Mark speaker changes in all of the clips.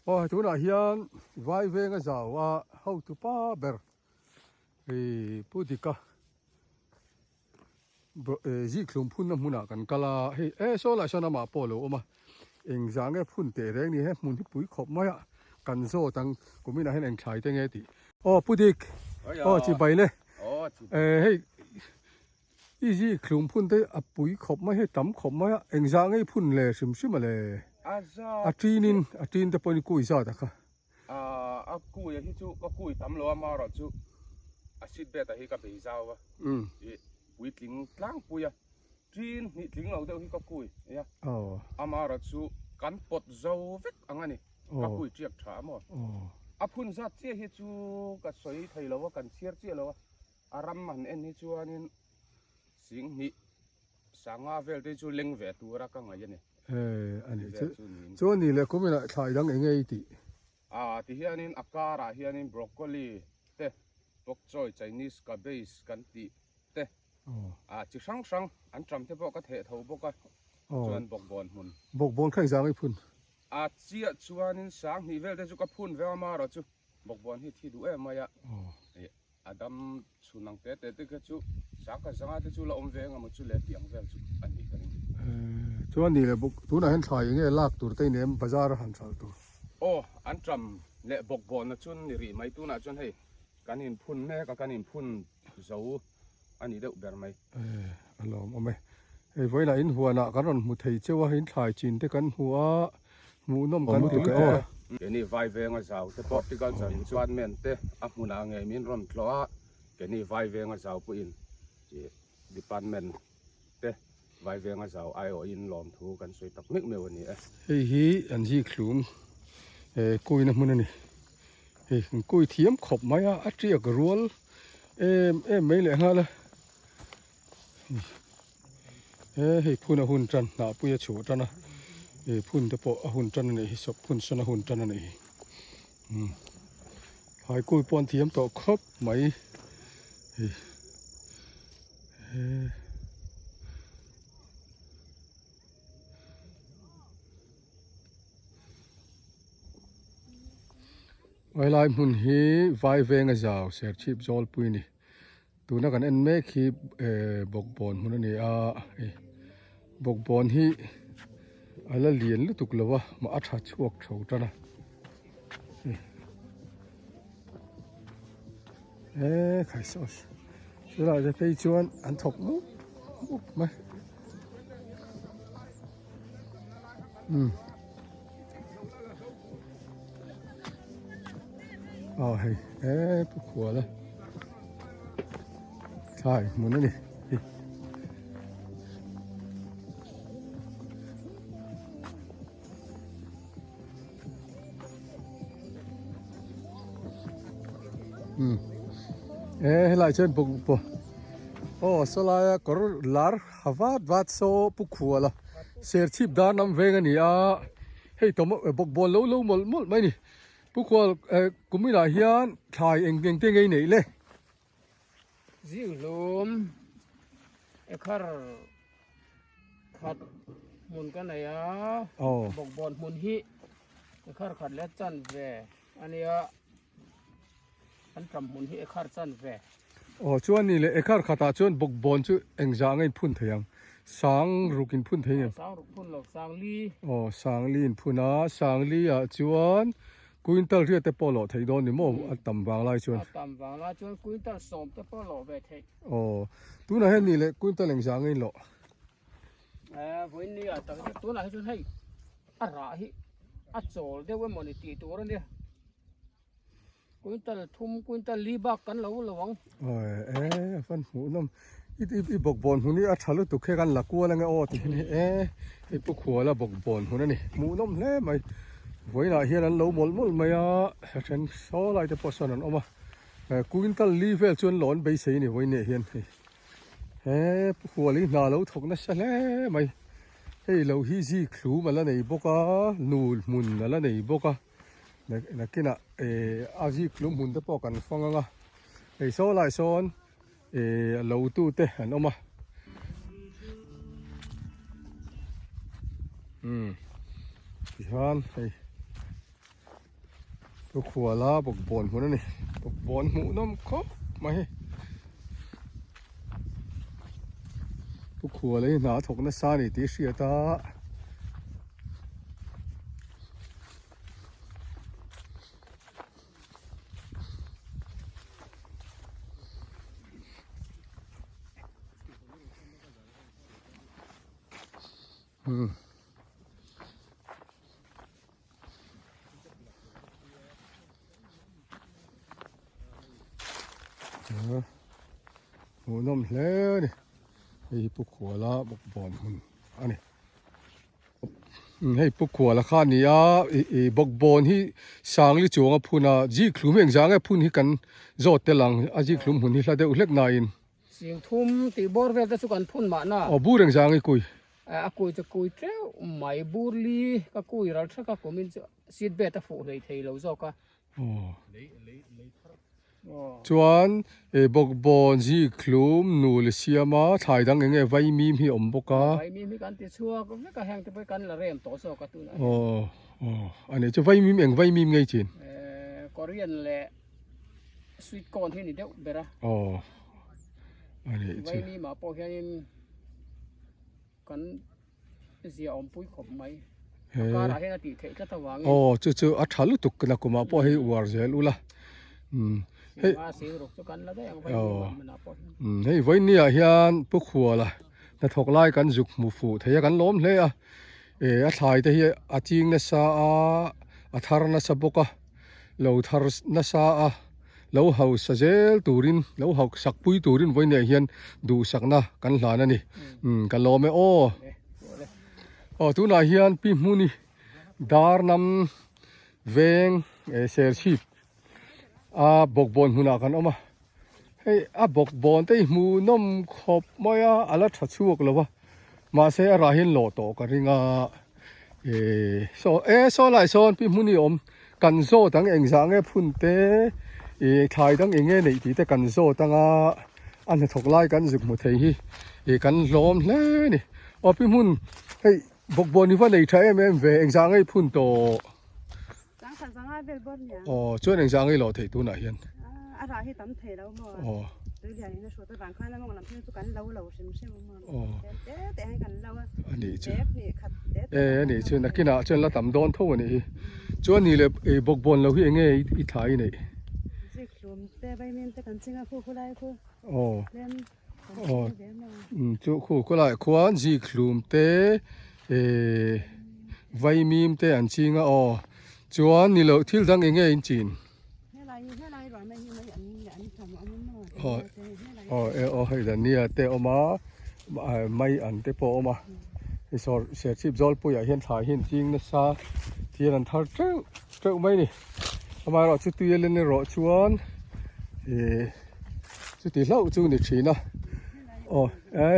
Speaker 1: Aw hei tunah hian vai venga zau a hotu pa ber ih Pu Dika zikhlum phunna hmunah kan kal a hei e saw lai sawn amah pawh a lo awm a engzah nge phun teh reng ni he hmun hi pui khawp mai a kan zawt ang kuminah hian eng thlai te nge tih aw Pu Dik aw chibai le hei I zik thlum phun te a pui khawp mai hei tam khawp mai a, engzah ngei phun le hrim hrim a le? A tin in a tin te pawhin i kui zat a kha.
Speaker 2: A kui a hi chu ka kui tam lo a marawh chu a seat bed a hi ka bei zau a, i puitling tlangpui a, tin hnih tling lo deuh hi ka kui a, amarawh chu kan pawt zo vek ang a ni, ka kui tiak tha a maw? A phun zat chiah hi chu ka sawi thei lo a, kan chhiar chiah lo a. A ram han en hi chuanin Singhnih sanga vel te chu leng ve tura ka ngaih a ni.
Speaker 1: Ee a nih chu. Chuan ni leh kuminah thlai dang eng nge i tih?
Speaker 2: Aa ti hianin a karah hianin broccoli te, bok choy, Chinese cabbage kan tih te, aa chi hrang hrang an ṭam te pawh ka theh tho bawk a, chuan bawkbawn hmun.
Speaker 1: Bawkbawn kha engzah nge i phun?
Speaker 2: A chiah chuanin Sanghnih vel te chu ka phun ve a marawh chu bawkbawn hi thi duh em mai a. A dam chhun ang te te te kha chu sangkhat zanga te chu la awm ve engemaw chu le tih ang vel chu a nih ka ring.
Speaker 1: Chuan ni leh bawk tunah hian thlai enge lak tur te in em bazar a han hralh tur.
Speaker 2: Aw an ṭam leh bawk bawhna chu ni rih mai tunah chuan hei kan inphun mek a kan inphun zo a ni deuh ber mai.
Speaker 1: A lawm awm e. Hei vawiinah in huanah kan rawn hmu thei cheu a, in thlai chin te kan hmu a, hmuhnawm kan ti lutuk a.
Speaker 2: Keini vai venga zau te pawh Horticulture Department te a hmunah ngei min rawn tlawh a, keini vai venga zau pawhin Department te vai venga zau aiawhin lawmthu kan sawi tak meuh meuh a ni e.
Speaker 1: Hei hi an zikhlum kuina hmun a ni. Hei an kui thiam khawp mai a, a tiak rual em em mai leh nghal a. He hei phun a hun tan hnah pui a chhuah tan a ih phun te pawh a hun tan a nih hi sawp phun sawn a hun tan a nih hi umm thaikui pawh an thiam tawh khawp mai hei he. Helai hmun hi vai venga zau serchhip zawlpui a ni. Tuna kan en mek hi eh bawkbawn hmun a ni a hei bawkbawn hi a la lian lutuk lo a mah a tha chhuak tho tan a hei eh khai saw chulai te phei chuan an thawk mup mup mai umm aw hei eh pu khual a thlai hmun a ni hei umm eh helai chuan bawk pawh aw sawlaia kawr lar ha vat vat saw pu khual a serchhip dar lam veng a ni a hei tawm bawkbawn lo lo mawlh mawlh mai a ni. Pu Khual, kum inah hian thlai eng eng te ngei neih le?
Speaker 3: Zinghlum ekhar khat hmun ka nei a, bawkbawn hmun hi ekhar khat leh chan ve a nia, an ṭam hmun hi ekhar chan ve.
Speaker 1: Aw chuan ni leh ekhar khatah chuan bawkbawn chu engzah nge in phun thei ang? Sang ruk in phun thei ngem?
Speaker 3: Sang ruk phun lo, sang li.
Speaker 1: Aw sang li in phun a, sang li ah chuan quintal riat te pawh lawh theih dawn ni maw a tam vang lai chuan?
Speaker 3: A tam vang lai chuan quintal sawm te pawh lawh ve theih.
Speaker 1: Aw tunah hian ni leh quintal engzah nge in lawh?
Speaker 3: Vawiin ni ah tak tunah hi chuan hei a rah hi a chawl deuh emaw ni tih tur a nia. Quintal thum quintal li bak kan lo lo ang.
Speaker 1: Awi e a fan hmuh nawm i i bawkbawn hmun hi a tha lutuk hei kan la kual ange aw ti hian e hei pu khuala bawkbawn hmun a ni hmuh nawm hle mai vawiinah hian an lo mawlh mawlh mai a a then saw lai te pawh sawn an awm a quintal li vel chu an lawn beisei a ni vawiin ah hian hei he pu khual hi hna lo thawk nasa hle mai hei lo hi zik thlum a la nei bawk a nul hmun a la nei bawk a. Nakinah eh a zik hlum hmun te pawh kan fang ang a hei saw lai sawn eh a lo tu te an awm a umm tihian hei. Khuala bawkbawn hmun a ni bawkbawn hmuhnawm khawp mai hei Pu Khuala hi hna a thawk nasa a ni tih a hriat a. Hmm. Hmuhnawm hle a ni hei hi Pu Khuala bawkbawn hmun a ni hei Pu Khuala kha a ni a ih bawkbawn hi Sangli chuang a phun a zikhlum hi engzah nge phun hi kan zawt tel ang a zikhlum hmun hi hla deuh hlek nain.
Speaker 3: Singthum tih bawr vel te chu kan phun mahna.
Speaker 1: Aw bur engzah nge kui?
Speaker 3: A kui chu kui teuh mai, bur li ka kui ral thak a kumin chu seat belt a fuh hlei thei lo zawk a.
Speaker 1: Chuan bawkbawn zikhlum nu le siam a thlai dang eng nge vaimim hi a awm bawk a.
Speaker 3: Vaimim hi kan ti chhuak vek a heng te pawh hi kan la rem tawh zawk a tunah hian.
Speaker 1: Aw aw a nih chu vaimim eng vaimim ngei thin?
Speaker 3: Korean leh sweet corn hi a ni deuh ber a.
Speaker 1: Aw a nih chu.
Speaker 3: Vaimim ah pawh hianin. Kan zia awmpui khawp mai. A karah hian a tih theih tlat avangin.
Speaker 1: Aw chu chu a tha lutuk na kumah pawh hei uar zel ula.
Speaker 3: Hei siruk chu kan la daih ang vawiin pawh hian.
Speaker 1: Hei vawiin ah hian Pu Khuala hnathawk lai kan zuk hmu fuh thei a kan lawm hle a. A thlai te hi a ching nasa a, a thar nasa bawk a. Lo thar nasa a, lo hausa zel turin, lo hausak pui turin vawiinah hian duhsakna kan hlan a ni. Umm ka lawm e aw. Aw tunah hian Pi Hmuni Darnam veng Serchhip a bawkbawn hmunah kan awm a. Hei a bawkbawn te hi hmuhnawm khawp mai a, a la tha chhuak lo va. Mahse a rah hian lawh tawh ka ring a. Ehh saw e saw lai sawn pi hmun hi awm kan zawt ang engzah nge phun te ih thlai dang eng nge neih tih te kan zawt ang a a hnathawk lai kan zuk hmu thei hi ih kan hlawm hle a ni aw pi hmun hei bawkbawn hi va nei tha em em ve engzah nge phun tawh. Aw chuan engzah nge lawh theih tunah hian.
Speaker 4: A rah hi tam thei lo maw.
Speaker 1: Aw.
Speaker 4: Tui lian in a hruat avang khan a mawng lam phei chu kan lo lo hrim hrim a maw.
Speaker 1: Aw.
Speaker 4: Tlem te te hian kan lo a.
Speaker 1: A nih chu.
Speaker 4: Bag hnih khat te te.
Speaker 1: E a nih chu nakinah chuan la tam dawn tho a nih hi. Chuan ni leh bawkbawn lo hi eng nge i thla i neih.
Speaker 4: Zikhlum te vaimin te kan ching a khu khu lai khu.
Speaker 1: Aw.
Speaker 4: Tlem kan ching ve maw.
Speaker 1: Chu khu khu lai khuan zikhlum te eh vaimim te an ching a aw. Chuan ni loh thil dang eng nge in chin? Aw aw e aw hei dania te a awm a mai an te pawh a awm a hei sawr serchhip zawlpuiah hian thlai hi an ching nasa thil an thar teuh teuh mai a ni amaherawh chu tui a len erawh chuan ih chuti hlauh chu ni thin a aw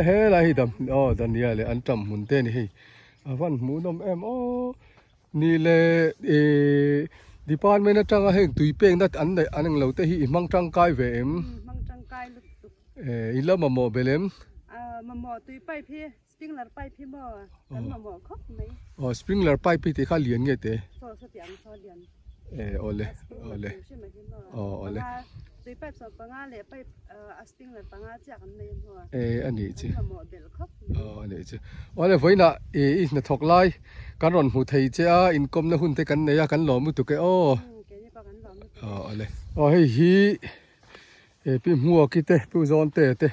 Speaker 1: helai hi dam aw dania leh antam hmun te a ni hei a van hmuhnawm em aw. Ni le ih department atanga heng tui pekna an neih an englo te hi i hmang tangkai ve em?
Speaker 4: Umm hmang tangkai lutuk.
Speaker 1: Eh i la mamawh belh em?
Speaker 4: Ah mamawh tui pipe hi sprinkler pipe hi maw kan mamawh khawp mai.
Speaker 1: Aw sprinkler pipe hi tih kha lian nge te?
Speaker 4: Saw saw tih ang saw lian.
Speaker 1: Eh awle awle aw awle.
Speaker 4: Tui pipe sawm panga leh pipe a sprinkler panga chiah kan nei a maw.
Speaker 1: Eh a nih chu.
Speaker 4: Kan mamawh belh khawp mai.
Speaker 1: Aw a nih chu. Awle vawiinah i hnathawk lai Kan rawn hmu thei che a, inkawmna hun te kan nei a, kan lawm lutuk e aw. Aw awle. Aw hei hi eh pi Hmuaki te pi Zawnte te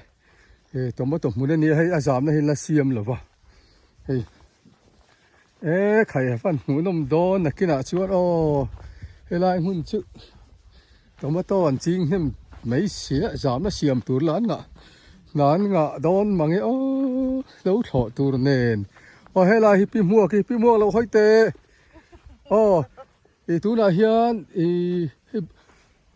Speaker 1: eh tomato hmun a nia hei a zamna hi la siam lo va hei eh khai a van hmuhnawm dawn nakinah chuan aw helai hmun chu tomato an ching hnem mai sia zamna siam tur lah an ngah hna an ngah dawn mang e aw lo thlawh tur nen. Aw helai hi pi hmuak hi pi hmuak loh hawi teh aw ih tunah hian ih hei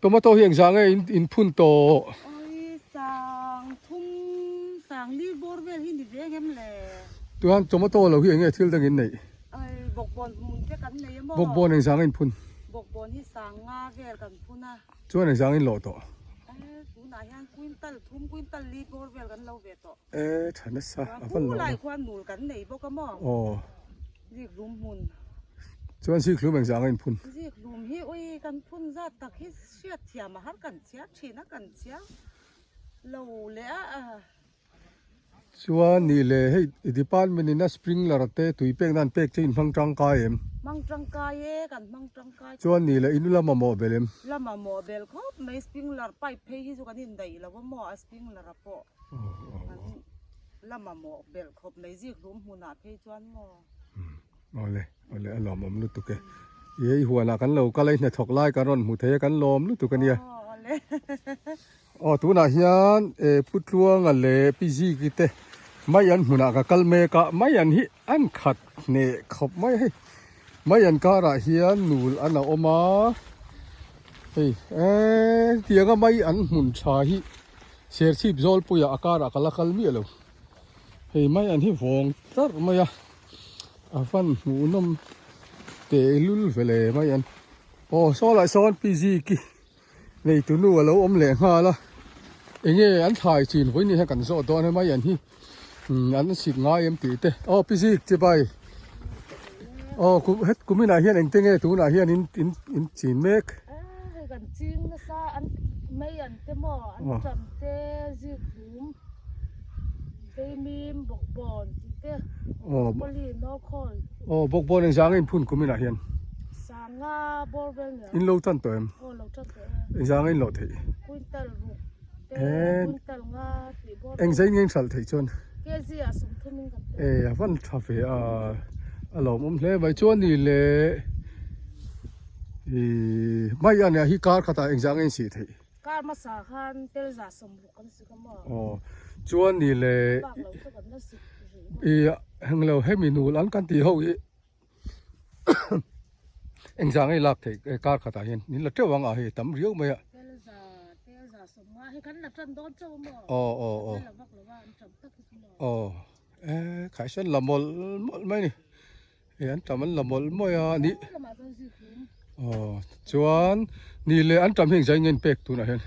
Speaker 1: tomato hi engzah nge in in phun tawh.
Speaker 4: Awi sang thum sang li bawr vel hi ni ve ngem le.
Speaker 1: Tuan tomato lo hi enge thil dang in neih.
Speaker 4: Awi bawkbawn hmun te kan nei a maw.
Speaker 1: Bawkbawn engzah nge in phun.
Speaker 4: Bawkbawn hi sang nga vel kan phun a.
Speaker 1: Chuan engzah nge in lawh tawh.
Speaker 4: Tunah hian quintal thum quintal li bawr vel kan lo ve tawh.
Speaker 1: E tha nasa a va lawm
Speaker 4: a. Khuan nul kan nei bawk a maw?
Speaker 1: Aw.
Speaker 4: Zikhlum hmun.
Speaker 1: Chuan zikhlum engzah ang a inphun?
Speaker 4: Zikhlum hi ui. kan phun zat tak hi hriat thiam a har kan chhiar thin a kan chhiar lo leh a.
Speaker 1: Chuan nih leh hei department in a sprinkler te tui pek nan pek che in hmang tangkai em?
Speaker 4: Hmang tangkai e, kan hmang tangkai.
Speaker 1: Chuan nih leh in la mamawh bel em?
Speaker 4: La mamawh bel khawp mai, sprinkler pipe phei hi chu kan indaih lo a maw a sprinkler a pawh kan la mamawh bel khawp mai zik hlum hmunah phei chuan maw.
Speaker 1: Awle, awle a lawmawm lutuk e. I hei huanah kan lo kal a, i hnathawk lai kan rawn hmu thei a, kan lawm lutuk a nia.
Speaker 4: Awle.
Speaker 1: Aw tunah hian eh Pu Tluanga leh Pi Ziki te mai an hmunah ka kal mek a, mai an hi an khat hneh khawp mai a hei. Mai an karah hian nul an a awm a, hei eh tianga mai an hmun tha hi Serchhip Zawlpuiah a karah ka la kal miah lo. Hei mai an hi vawng tlarh mai a, a van hmuhnawm tehlul ve le mai an. Aw saw lah sawn Pi Ziki. Neitu nu a lo awm leh nghal a, enge an thlai chin vawi ni hian kan zawh dawn a mai an hi an sik ngai em tih te. Aw pi zik chibai aw kum het kum inah hian engte nge tunah hian in in in chin mek.
Speaker 4: Hei kan ching nasa an mei an te maw an tam te zik hlum veimim bawkbawn tih te broccoli nawlkhawl.
Speaker 1: Aw bawkbawn engzah nge in phun kum inah hian.
Speaker 4: Sanga bawr vel nia.
Speaker 1: In lo tan tawh em?
Speaker 4: Aw lo tan tawh e.
Speaker 1: Engzah nge in lawh theih?
Speaker 4: Quintal ruk te quintal nga tih bawr vel.
Speaker 1: Engzah in nge in hralh theih chuan?
Speaker 4: KG ah 30 in kan
Speaker 1: pe. E a van tha ve a, a lawmawm hle mai. Chuan ni leh i mai a nia hi kar khatah engzah nge in sih theih?
Speaker 4: Kar hmasa khan tel za 60 kan sik a maw?
Speaker 1: Aw chuan ni leh
Speaker 4: Bak lo chu kan la sik rih.
Speaker 1: I englo hemi nul an kan tih ho hi. Engzah ngei lak theih kar khatah hian min la teuh ang a hei tam riau mai a. Aw aw aw aw e khaisan la mawlh mawlh mai ni hei an tam an la mawlh mawlh a ni aw chuan ni leh an tam hi engzah in nge an pek tunah hian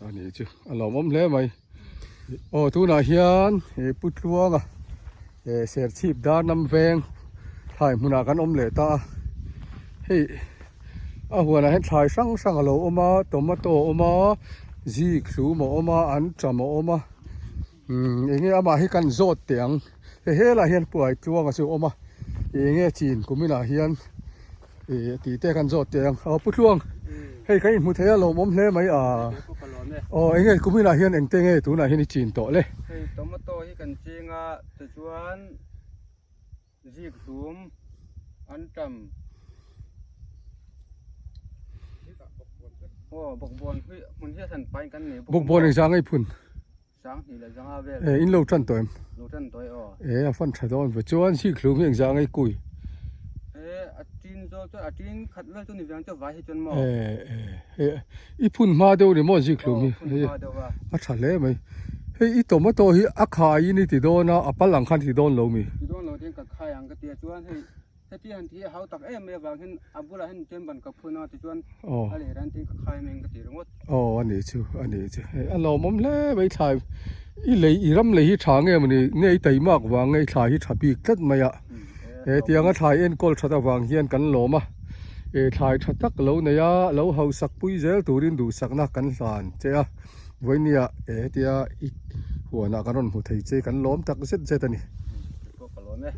Speaker 1: A nih chu a lawmawm hle mai. Aw tunah hian he Pu Tluanga he Serchhip Darnam veng thlai hmunah kan awm leh ta a. Hei a huanah hian thlai hrang hrang a lo awm a, tomato a awm a, zik hlum a awm a, anṭam a awm a. Umm eng nge amah hi kan zawt teh ang. Hei helaiah hian Pu Aitluanga chu a awm a, eng nge chin kum inah hian ih tih te kan zawt teh ang. Aw Pu Tluang, hei kan inhmu thei a lawmawm hle mai a. Aw eng nge kum inah hian engte nge tunah hian i chin tawh le?
Speaker 3: Hei tomato hi kan ching a, tichuan zik hlum anṭam aw bawkbawn hi hmun hi a hran pain kan nei
Speaker 1: bawkbawn engzah ngei phun
Speaker 3: Sanghnih leh zanga vel.
Speaker 1: E in lo tan tawh em?
Speaker 3: Lo tan tawh e aw.
Speaker 1: E a fan tha dawn ve chuan zik hlum hi engzah ngei kui?
Speaker 3: E a tin zawk chuan a tin khat vel chu ni vang chu vai hi chuan maw?
Speaker 1: E e i phun hma deuh ni maw zik hlum hi?
Speaker 3: Aw phun hma deuh a.
Speaker 1: A tha hle mai. Hei i tomato hi a khai in i ti dawn a, a pal ang khan i ti dawn lo mi?
Speaker 3: Ti dawn lo tin ka khai ang ka ti a chuan hei heti han ti hi a hau tak em mai avang hian a bulah hian chen ban ka phun a tichuan a leh ran tin ka khai mai ka ti ringawt.
Speaker 1: Aw a nih chu a nih chu hei a lawmawm hle mai thlai i lei i ram lei hi tha nge mawni nge i taimak vang nge i thlai hi tha bik tlat mai a he tianga thlai enkawl that avang hian kan lawm a e thlai tha tak lo nei a lo hausak pui zel turin duhsakna kan hlan che a. Vawinia e hetia i huanah kan rawn hmu thei che kan lawm tak zet zet a ni.
Speaker 3: Kei pawh ka lawm e.